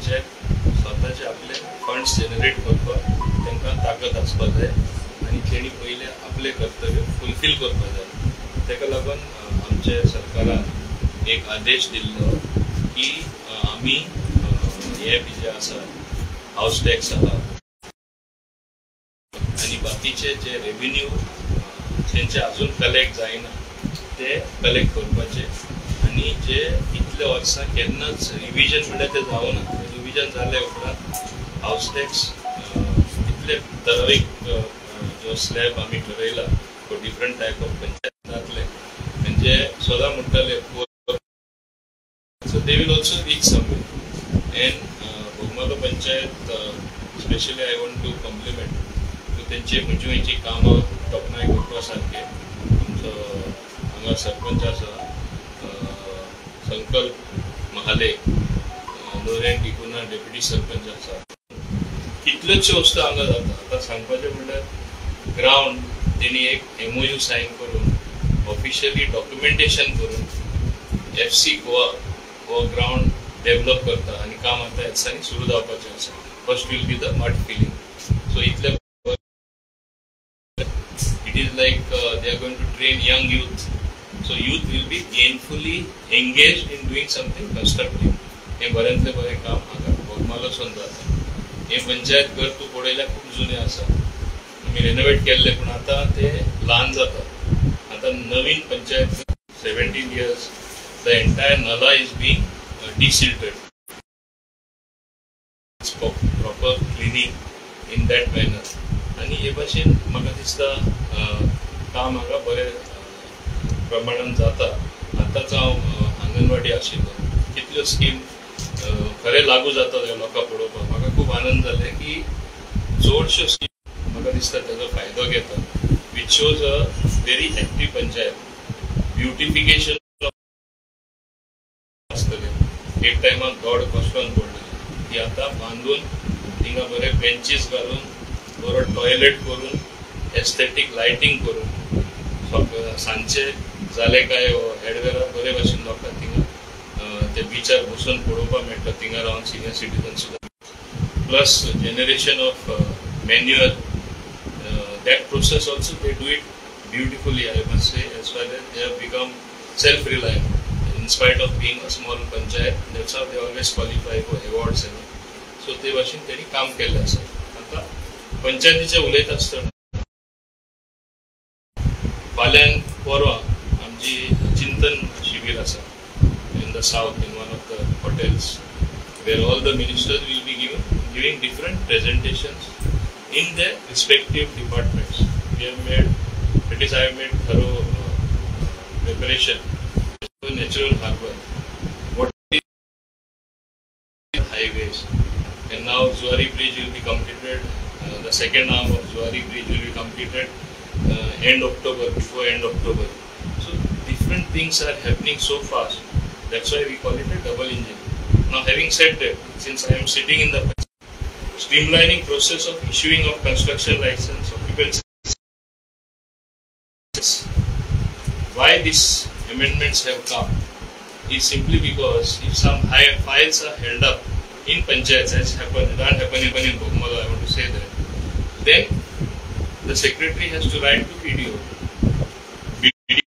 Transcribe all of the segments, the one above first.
पंचायत स्वताचे आपले funds generate करपाक तांकां ताकद आसपाक जाय आनी तेणी पयलें आपलें कर्तव्य फुलफील करपाक जाय. ताका लागून आमचे सरकारान एक आदेश दिल्लो की आमी हे बी जे आसा हावस टॅक्स आहा आनी बाकीचे जे रेव्हेन्यू तेंचे अजून कलेक्ट जायना ते कलेक्ट करपाचे आनी जे इतले वर्सां केन्नाच रिविजन म्हणल्यार ते जावना. रिविजन जाले उपरांत हावस टॅक्स इतले ठरावीक जो स्लॅब आमी ठरयला for different type of panchayat जातले म्हणजे सदां म्हणटाले, so they will also reach somewhere. And Bogmalo panchayat specially I want to compliment तेंचे खंयची खंयची कामां तोखणाय करपा सारके. आमचो हांगा सरपंच आसा संकल्प महाले, लोरेन डिकुना डेप्युटी सरपंच आसा. कितल्योचश्यो वस्तू हांगा जाता. आतां सांगपाचें म्हणल्यार ग्रावंड तेणी एक MOU sign करून ऑफिशियली डॉक्युमेंटेशन करून FC Goa हो ग्रावंड डेव्हलप करता आनी काम आतां ह्या दिसांनी सुरू जावपाचें आसा. First will be the mud filling. So इतले it is like they are going to train young youth. So youth will be gainfully engaged in doing something constructive. हे बऱ्यांतलें बरें काम हांगा बोगमालोसून जाता. हे पंचायत घर तूं पळयल्यार खूब जुनें आसा, आमी रेनोवेट केल्लें पूण आतां ते ल्हान जाता. आतां नवीन panchayat 17 years the entire nala is being desilted, proper cleaning in that manner. आनी हे भाशेन म्हाका दिसता काम हांगा बरें प्रमाणान जाता. आतांच हांव आंगणवाडी आशिल्लो, कितल्यो स्कीम खरें लागू जाता त्या लोकांक पळोवपाक म्हाका खूब आनंद जाले की चडश्यो स्कीम म्हाका दिसता ताजो फायदो घेता, which shows a very active panchayat. Beautification आसतलें, एक टायमाक दोड कश्टान पडलेली ती आतां बांदून थिंगा बरे बेंचीस घालून बरो टॉयलेट करून एस्थेटीक लायटींग करून सांजचे जाले काय हेडवेरार बरे भाशेन लोकांक थिंगा ते बिचार बसून पळोवपाक मेळटा. थिंगा रावन सिनियर सिटीजन सुद्दां plus generation of manure that process also they do it beautifully. I must say as far as they have become self reliant in spite of being a small panchayat. That's how they always qualify for awards and so ते भाशेन तेणी काम केल्लें आसा. आतां पंचायतीचें उलयता आसतना फाल्यां परवां आमची चिंतन शिबीर आसा in the south in one of the hotels where all the ministers will be giving different presentations in their respective departments. We have made, that is, I have made thorough preparation for natural harbour, what is highways, and now Zuari Bridge will be completed. The second arm of Zuari Bridge will be completed end October, before end October. So different things are happening so fast. That's why we call it a double engine. Now, having said that, since I am sitting in the streamlining process of issuing of construction license, occupancy, why these amendments have come is simply because if some high files are held up in panchayats, as happened, it can't happen even in Bogmalo, I want to say that, then the secretary has to write to BDO. BDO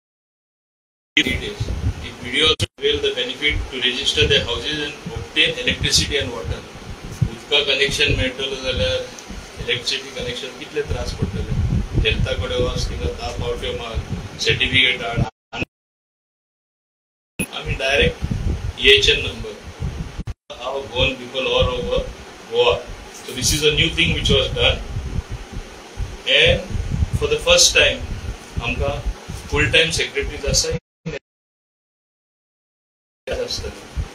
3 days. If BDO also avail the benefit to register their houses and obtain electricity and water. उदका connection मेळटलो जाल्यार electricity connection कितले त्रास पडटले. हेल्था कडेन वच, थिंगा 10 पावट्यो मार, सर्टिफिकेट हाड. आमी direct EHN number our Goan people all over Goa. So this is a new thing which was done, and for the first time आमकां फूल टायम सेक्रेटरीज आसा आसतले,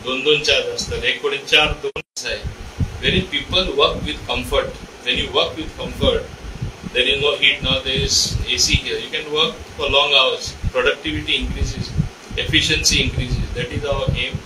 2-2 चार्ज आसतले, एक कडेन 4 2 आसाय. Wherein people work with comfort. When you work with comfort, there is no heat now, there is AC here. You can work for long hours. Productivity increases, efficiency increases. That is our aim.